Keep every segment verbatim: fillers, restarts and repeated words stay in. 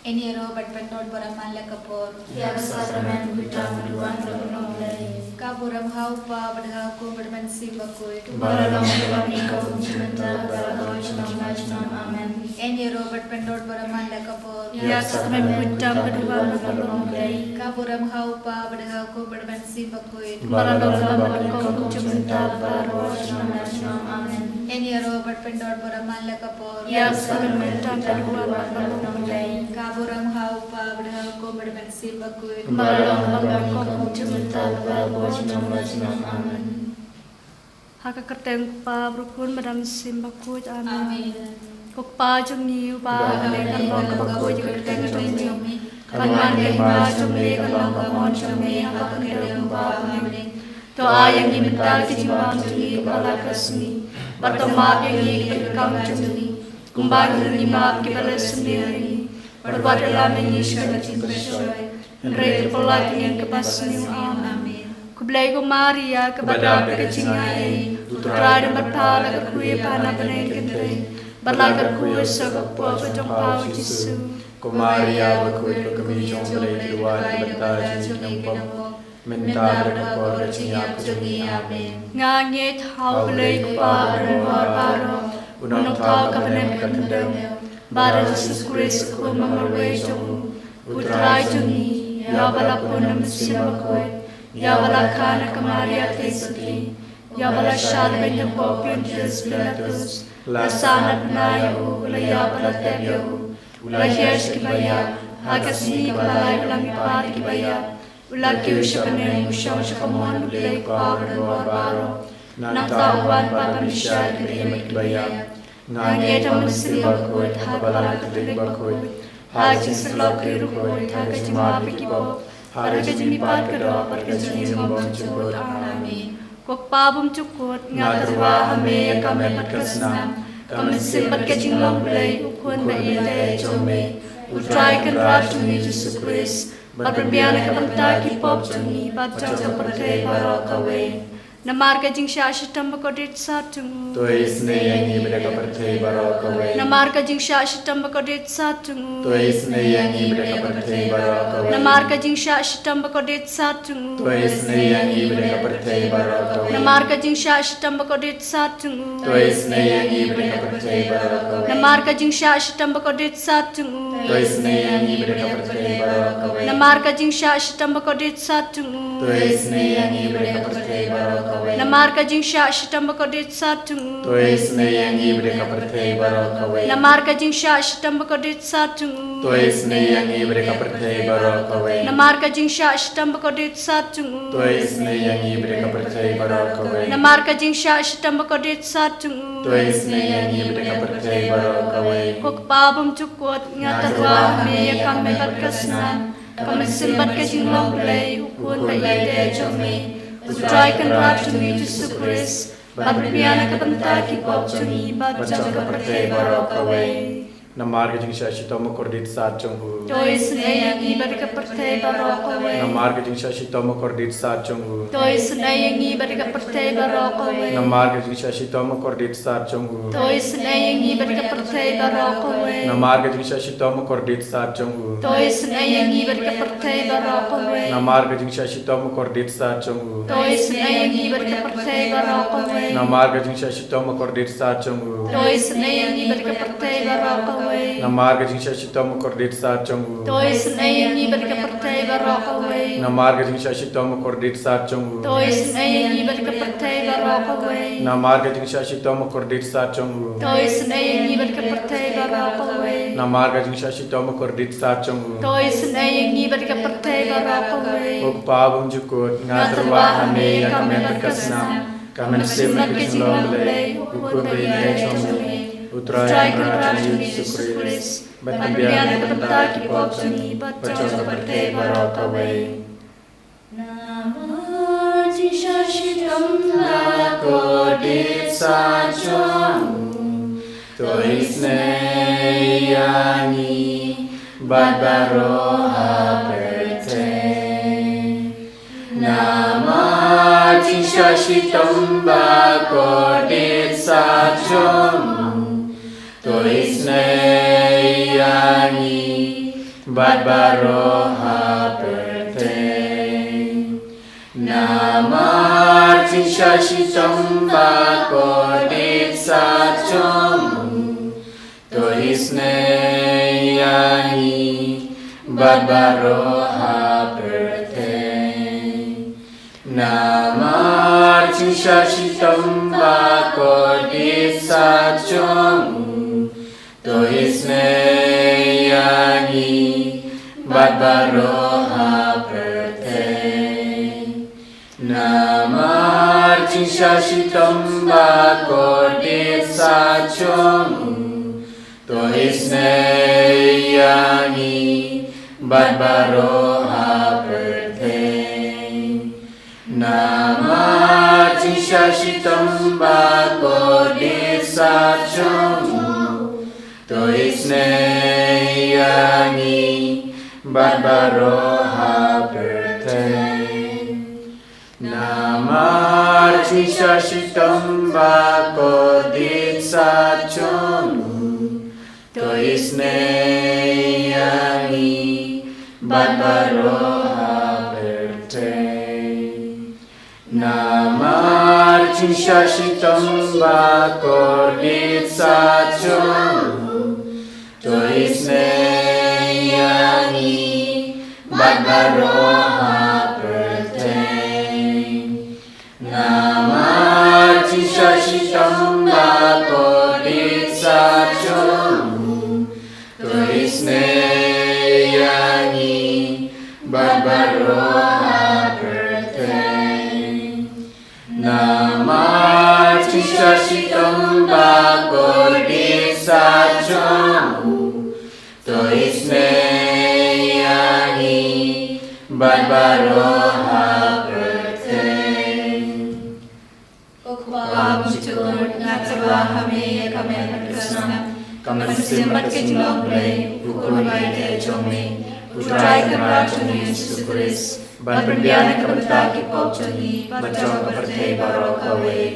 Yn ïaroh bad pyndot bad ïa man la ka por. Ïa ka sakramen u khuid tam bad u wan bad u long Blei. Ka burom ha u Kpa bad ha u Khun bad ha u Mynsiem Bakhuid. Kumba la long ha u kaba mynta bad baroh junom la junom. Amen. Yn ïaroh bad pyndot bad ïa man la ka por. Ïa ka sakramen u khuid tam bad u wan bad u long Blei. Ka burom ha u Kpa bad ha u Khun bad ha u Mynsiem Bakhuid. Kumba la long ha u kaba mynta bad baroh junom la junom. Amen. Yn ïaroh bad pyndot bad ïa man la ka por. Ïa ka sakramen u khuid tam bad u wan bad u long Blei. Ka burom ha u Kpa bad ha u Khun bad ha u Mynsiem Bakhuid. Kumba la long ha u kaba mynta bad baroh junom la junom. Amen. Ha ka kyrteng u Kpa bad u Khun bad ha u Mynsiem Bakhuid. Amen. Amen. Ko Kpa jong ngi uba ha ka bneng, kan long kaba khuid ïa ka kyrteng jong me. Kan wan ka hima jong me, kan long ka mon jong me ha ka khyndew kumba ha bneng. To ai ïa ngi mynta ka jingbam jong ngi kaba la ka sngi. Bad to map ïa ngi ki kam jong ngi, kumba ngi map ïa kiba la sniew ïa ngi. Bad wat ïalam ïa ngi sha ka jingpyrshoi, hynrei to pynlait ïa ngi na kaba sniew. Amen. Khublei ko Maria, kaba dap da ka jingai-ei, u Trai u don bad pha, la kyrkhu ïa pha na bneng ki kynthei, bad la kyrkhu ïa u soh ka kpoh ka jong pha u Jisu. Ko Maria bakhuid, ko kmie jong u Blei, to duwai na ka bynta jong ngi ki nongpop, mynta bad ha ka por ka jingïap jong ngi. Amen. Nga ngeit ha u Blei u Kpa uba don bor baroh, u Nongthaw ka bneng ka khyndew, bad ha u Jisu Khrist u Khun ba marwei jong u, u Trai jong ngi, ïa uba la pun na u Mynsiem Bakhuid, ïa uba la kha na ka Maria Theisotti, ïa uba la shad beiñ ha u Pontius Pilatus, la sah na bnai ïa u, la ïap bad la tep ïa u, u la hiar sha kiba ïap, ha ka sngi kaba lai u la mihpat ïa kiba ïap, u la kiew sha bneng, u shong sha ka mon u Blei u Kpa uba don bor baroh. Nangta u wan ban pynbishar ïa kiba im bad kiba ïap. Nga ngeit ha u Mynsiem Bakhuid, ha ka balang Katholik bakhuid, ha ka jingsyllok ki riewkhuid, ha ka jingmap ïa ki pop, ha ka jingmihpat ka doh, bad ka jingjynjar bymjukut. Amen. Ko Kpa bymjukut, nga tyrwa ha me ïa ka met bad ka snam, ka mynsiem bad ka jinglong Blei, u Khun ba ïeit jong me, u Trai Kynrad jong ngi Jisu Khrist, ban pynbiang na ka bynta ki pop jong ngi bad jong ka pyrthei baroh kawei. Namar ka jingshah shitom ba kordit sat jong u, to isynei ïa ngi bad ïa ka pyrthei baroh kawei. Namar ka jingshah shitom ba kordit sat jong u, to isynei ïa ngi bad ïa ka pyrthei baroh kawei. Namar ka jingshah shitom ba kordit sat jong u, to isynei ïa ngi bad ïa ka pyrthei baroh kawei. Namar ka jingshah shitom ba kordit sat jong u, to isynei ïa ngi bad ïa ka pyrthei baroh kawei. Namar ka jingshah shitom ba kordit sat jong u, to isynei ïa ngi bad ïa ka pyrthei baroh kawei. Namar ka jingshah shitom ba kordit sat jong u, to isynei ïa ngi bad ïa ka pyrthei baroh kawei. Namar ka jingshah shitom ba kordit sat jong u, to isynei ïa ngi bad ïa ka pyrthei baroh kawei. Namar ka jingshah shitom ba kordit sat jong u, to isynei ïa ngi bad ïa ka pyrthei baroh kawei. Namar ka jingshah shitom ba kordit sat jong u, to isynei ïa ngi bad ïa ka pyrthei baroh kawei. Namar ka jingshah shitom ba kordit sat jong u, to isynei ïa ngi bad ïa ka pyrthei baroh kawei. Ko Kpa bymjukut, nga tyrwa ha me ïa ka met bad ka snam, ka mynsiem bad ka jinglong Blei, u Khun ba ïeit jong me, u Trai Kynrad jong ngi Jisu Khrist, ban pynbiang na ka bynta ki pop jong ngi bad jong ka pyrthei baroh kawei. Namar ka jingshah shitom ba kordit sat jong u, to isynei ïa ngi bad ïa ka pyrthei baroh kawei. Namar ka jingshah shitom ba kordit sat jong u, to isynei ïa ngi bad ïa ka pyrthei baroh kawei. Namar ka jingshah shitom ba kordit sat jong u, to isynei ïa ngi bad ïa ka pyrthei baroh kawei. Namar ka jingshah shitom ba kordit sat jong u, to isynei ïa ngi bad ïa ka pyrthei baroh kawei. Namar ka jingshah shitom ba kordit sat jong u, to isynei ïa ngi bad ïa ka pyrthei baroh kawei. Namar ka jingshah shitom ba kordit sat jong u, to isynei ïa ngi bad ïa ka pyrthei baroh kawei. Namar ka jingshah shitom ba kordit sat jong u, to isynei ïa ngi bad ïa ka pyrthei baroh kawei. Namar ka jingshah shitom ba kordit sat jong u, to isynei ïa ngi bad ïa ka pyrthei baroh kawei. Namar ka jingshah shitom ba kordit sat jong u, to isynei ïa ngi bad ïa ka pyrthei baroh kawei. Namar ka jingshah shitom ba kordit sat jong u, to isynei ïa ngi bad ïa ka pyrthei baroh kawei. Ko Kpa bymjukut, nga tyrwa ha me ïa ka met bad ka snam, ka mynsiem bad ka jinglong Blei, u Khun ba ïeit jong me, u Trai Kynrad jong ngi Jisu Khrist, ban pynbiang na ka bynta ki pop jong ngi bad jong ka pyrthei baroh kawei. Namar jingshah shitom ba kordit sat jong u, to isynei ïa ngi bad baroh ha pyrthei. Namar jingshah shitom ba kordit sat jong u, to isynei ïa ngi bad baroh ha pyrthei. Namar jingshah shitom ba kordit sat jong u, to isynei ïa ngi bad baroh ha pyrthei. Namar jingshah shitom ba kordit sat jong u, to isynei ïa ngi bad baroh ha pyrthei. Namar jingshah shitom ba kordit sat jong u, to isynei ïa ngi bad baroh ha pyrthei. Namar jingshah shitom ba kordit sat jong u, to isynei ïa ngi bad baroh ha pyrthei. Namar jingshah shitom ba kordit sat jong u, to isynei ïa ngi bad baroh ha pyrthei. Namar jingshah shitom ba kordit sat jong u, to isynei ïa ngi bad baroh ha pyrthei. Namar jingshah shitom ba kordit sat jong u, to isynei ïa ngi bad baroh ha pyrthei. Namar jingshah shitom ba kordit sat jong u, to isynei ïa ngi bad baroh ha pyrthei. Ko Kpa ba bymjukut, nga tyrwa ha me ïa ka met bad ka snam, ka mynsiem bad ka jinglong Blei, U Khun ba ïeit jong me, U Trai Kynrad jong ngi U Jisu Khrist, ban pynbiang ïa ka bynta ki pop jong ngi bad jong ka pyrthei baroh kawei.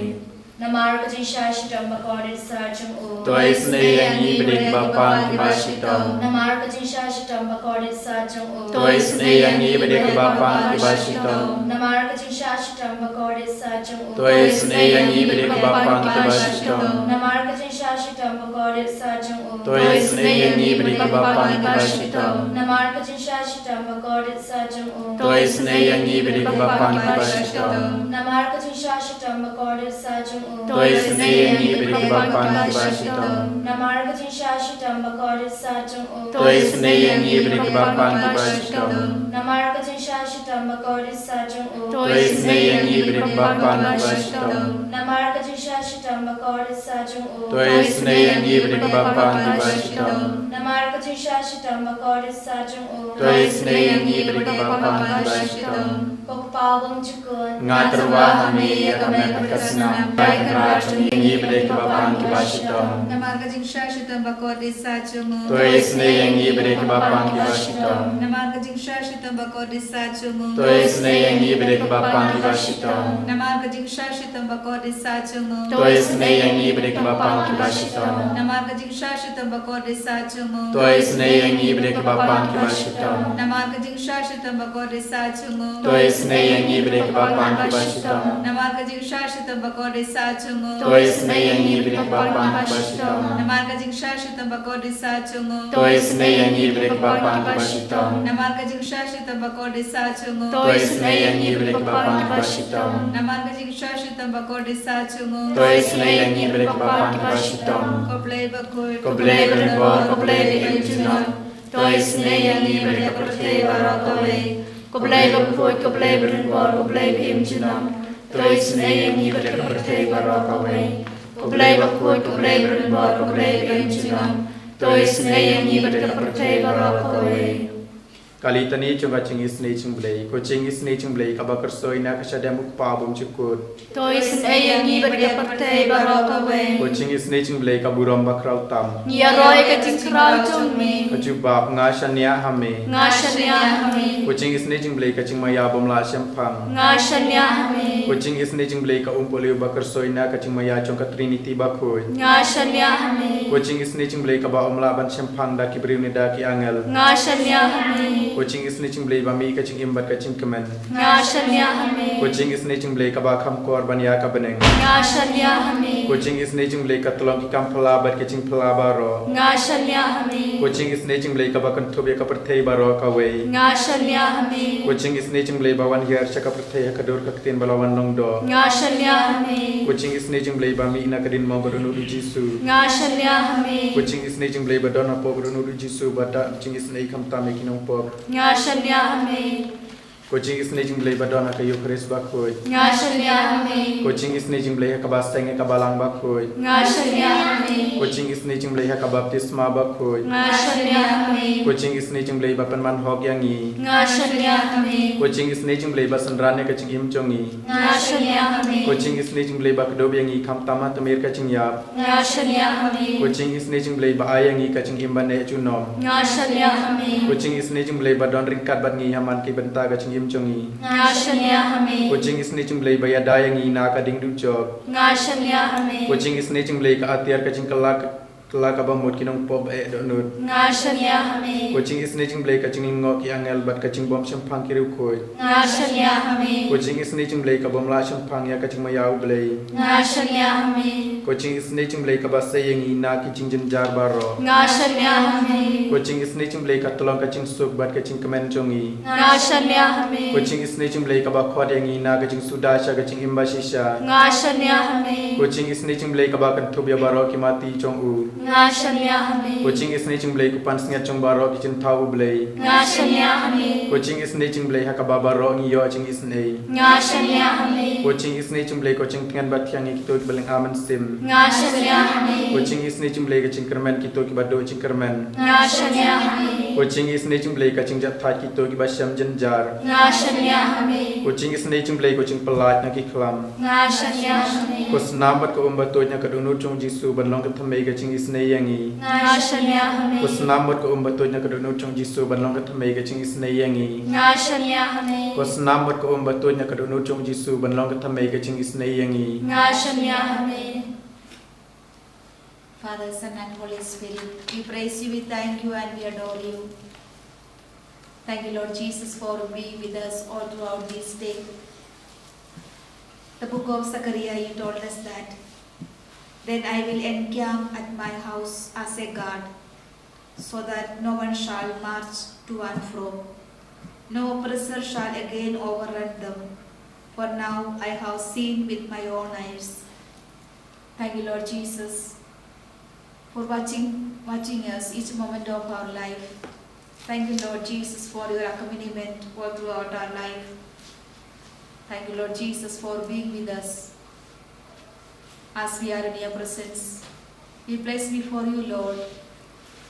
Namar ka jingshah shitom ba kordit sat jong u, to isynei ïa ngi bad ïa kiba pang kiba shitom. Namar ka jingshah shitom ba kordit sat jong u, to isynei ïa ngi bad ïa kiba pang kiba shitom. Namar ka jingshah shitom ba kordit sat jong u, to isynei ïa ngi bad ïa kiba pang kiba shitom. Namar ka jingshah shitom ba kordit sat jong u, to isynei ïa ngi bad ïa kiba pang kiba shitom. Namar ka jingshah shitom ba kordit sat jong u, to isynei ïa ngi bad ïa kiba pang kiba shitom. Namar ka jingshah shitom ba kordit sat jong u, to isynei ïa ngi bad ïa kiba pang kiba shitom. Namar ka jingshah shitom ba kordit sat jong u, to isynei ïa ngi bad ïa kiba pang kiba shitom. Namar ka jingshah shitom ba kordit sat jong u, to isynei ïa ngi bad ïa kiba pang kiba shitom. Namar ka jingshah shitom ba kordit sat jong u, to isynei ïa ngi bad ïa kiba pang kiba shitom. Namar ka jingshah shitom ba kordit sat jong u, to isynei ïa ngi bad ïa kiba pang kiba shitom. Ko Kpa ba bymjukut, nga tyrwa ha me ïa ka met bad ka snam, Trai Kynrad jong ngi, ïa ngi bad ïa kiba pang kiba shitom. Namar ka jingshah shitom ba kordit sat jong u, to isynei ïa ngi bad ïa kiba pang kiba shitom. Namar ka jingshah shitom ba kordit sat jong u, to isynei ïa ngi bad ïa kiba pang kiba shitom. Namar ka jingshah shitom ba kordit sat jong u, to isynei ïa ngi bad ïa kiba pang kiba shitom. Namar ka jingshah shitom ba kordit sat jong u, to isynei ïa ngi bad ïa kiba pang kiba shitom. Namar ka jingshah shitom ba kordit sat jong u, to isynei ïa ngi bad ïa kiba pang kiba shitom. Namar ka jingshah shitom ba kordit sat jong u, to isynei ïa ngi bad ïa kiba pang kiba shitom. Namar ka jingshah shitom ba kordit sat jong u, to isynei ïa ngi bad ïa kiba pang kiba shitom. Namar ka jingshah shitom ba kordit sat jong u, to isynei ïa ngi bad ïa kiba pang kiba shitom. Namar ka jingshah shitom ba kordit sat jong u, to isynei ïa ngi bad ïa kiba pang kiba shitom. Ko Blei bakhuid, ko Blei barit bor, ko Blei ba im junom, to isynei ïa ngi bad ïa ka pyrthei baroh kawei. Ko Blei bakhuid, ko Blei barit bor, ko Blei ba im junom, to isynei ïa ngi bad ïa ka pyrthei baroh kawei. Ko Blei bakhuid, ko Blei barit bor, ko Blei ba im junom, to isynei ïa ngi bad ïa ka pyrthei baroh kawei. Ka Litani jong ka Jingisynei Jingblei. Ko Jingisynei Jingblei kaba kyrsoi na ka shadem U Kpa Bymjukut. To isynei ïa ngi bad ïa ka pyrthei baroh kawei. Ko Jingisynei Jingblei ka burom bakhraw tam. Ngi ïaroh ïa ka jingkhraw jong me. Ka jubab, nga shaniah ha me. Nga shaniah ha me. Ko Jingisynei Jingblei ka jingmaïa bym lah shemphang. Nga shaniah ha me. Ko Jingisynei Jingblei ka umpohliew ba kyrsoi na ka jingmaïa jong ka Trinity bakhuid. Nga shaniah ha me. Ko Jingisynei Jingblei kaba ym lah ban shemphang da ki briew ne da ki angel. Nga shaniah ha me. Ko Jingisynei Jingblei ba mih ka jingim bad ka jingkmen. Nga shaniah ha me. Ko Jingisynei Jingblei kaba kham kor ban ïa ka bneng. Nga shaniah ha me. Ko Jingisynei Jingblei ka tyllong ki kam phylla bad ki jingphylla baroh. Nga shaniah ha me. Ko Jingisynei Jingblei kaba kynthup ïa ka pyrthei baroh kawei. Nga shaniah ha me. Ko Jingisynei Jingblei ba wan hiar sha ka pyrthei ha ka dur ka ktien ba la wan long doh. Nga shaniah ha me. Ko Jingisynei Jingblei ba mih na ka diengmong ka dohnud U Jisu. Nga shaniah ha me. Ko Jingisynei Jingblei ba don hapoh ka dohnud U Jisu bad da jingisynei khamtam ïa ki nongpop. Nga shaniah ha me. Ko Jingisynei Jingblei ba don ha ka Eukharist bakhuid. Nga shaniah ha me. Ko Jingisynei Jingblei ha kaba seng ïa ka balang bakhuid. Nga shaniah ha me. Ko Jingisynei Jingblei ha ka baptisma bakhuid. Nga shaniah ha me. Ko Jingisynei Jingblei ba pynman hok ïa ngi. Nga shaniah ha me. Ko Jingisynei Jingblei ba synran ïa ka jingim jong ngi. Nga shaniah ha me. Ko Jingisynei Jingblei ba kdup ïa ngi khamtam ha tmier ka jingïap. Nga shaniah ha me. Ko Jingisynei Jingblei ba ai ïa ngi ka jingim ban eh junom. Nga shaniah ha me. Ko Jingisynei Jingblei ba don ryngkat bad ngi ha man ki bynta ka jingim jong ngi. Nga shaniah ha me. Ko Jingisynei Jingblei ba ïada ïa ngi na ka diengduh jop. Nga shaniah ha me. Ko Jingisynei Jingblei ka atiar ka jingkylla, kylla kaba mut ki nongpop ba eh dohnud. Nga shaniah ha me. Ko Jingisynei Jingblei ka jinglyngngoh ki angel bad ka jingbym shemphang ki riewkhuid. Nga shaniah ha me. Ko Jingisynei Jingblei ka bym lah shemphang ïa ka jingmaïa U Blei. Nga shaniah ha me. Ko Jingisynei Jingblei kaba sei ïa ngi na ki jingjynjar baroh. Nga shaniah ha me. Ko Jingisynei Jingblei ka tyllong ka jingsuk bad ka jingkmen jong ngi. Nga shaniah ha me. Ko Jingisynei Jingblei kaba khot ïa ngi na ka jingsuda sha ka jingim bashisha. Nga shaniah ha me. Ko Jingisynei Jingblei kaba kynthup ïa baroh ki mati jong u. Nga shaniah ha me. Ko Jingisynei Jingblei ko pansngiat jong baroh ki jingthaw U Blei. Nga shaniah ha me. Ko Jingisynei Jingblei ha kaba baroh ngi ïoh jingisynei. Nga shaniah ha me. Ko Jingisynei Jingblei ko jingtngen bathiang ïa kito kiba lynga mynsiem. Nga shaniah ha me. Ko Jingisynei Jingblei ka jingkyrmen kito kiba duh jingkyrmen. Nga shaniah ha me. Ko Jingisynei Jingblei ka jingjahthait kito kiba shem jynjar. Nga shaniah ha me. Ko Jingisynei Jingblei ko jingpyllait na ki khlam. Nga shaniah ha me. Ko snam bad ko um batuid na ka dohnud jong U Jisu ban long ka thymmei ka jingisynei ïa ngi. Nga shaniah ha me. Ko snam bad ko um batuid na ka dohnud jong U Jisu ban long ka thymmei ka jingisynei ïa ngi. Nga shaniah ha me. Ko snam bad ko um batuid na ka dohnud jong U Jisu ban long ka thymmei ka jingisynei ïa ngi. Nga shaniah ha me. Father, Son, and Holy Spirit, we praise you, we thank you, and we adore you. Thank you, Lord Jesus, for being with us all throughout this day. The book of Zechariah, you told us that, "Then I will encamp at my house as a guard, so that no one shall march to and fro. No oppressor shall again overrun them, for now I have seen with my own eyes." Thank you, Lord Jesus, for watching, watching us each moment of our life. Thank you, Lord Jesus, for your accompaniment all throughout our life. Thank you, Lord Jesus, for being with us as we are in your presence. We place before you, Lord,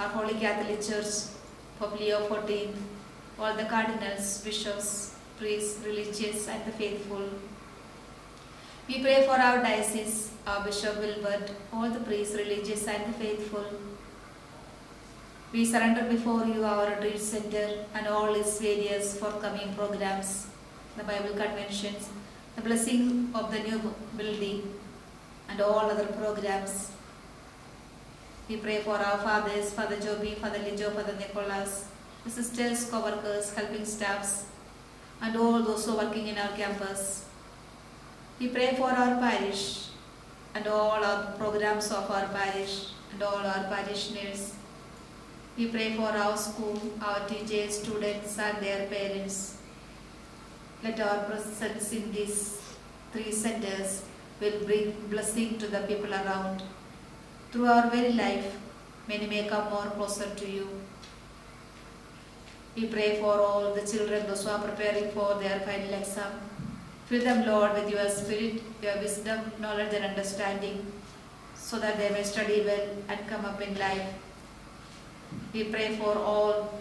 our Holy Catholic Church, Pope Leo fourteen, all the cardinals, bishops, priests, religious, and the faithful. We pray for our diocese, our Bishop Wilbert, all the priests, religious, and the faithful. We surrender before you our retreat center and all its various forthcoming programs, the Bible conventions, the blessing of the new building, and all other programs. We pray for our fathers, Father Joby, Father Lijo, Father Nicholas, the sisters, co-workers, helping staffs, and all those who are working in our campus. We pray for our parish and all our programs of our parish and all our parishioners. We pray for our school, our teachers, students, and their parents. Let our presence in these three centers will bring blessing to the people around. Through our very life, many may come more closer to you. We pray for all the children, those who are preparing for their final exam. Fill them, Lord, with your spirit, your wisdom, knowledge, and understanding, so that they may study well and come up in life. We pray for all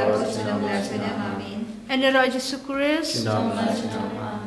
Amen. Ynda roi Jisu Khrist. Sngewbha, sngewbha.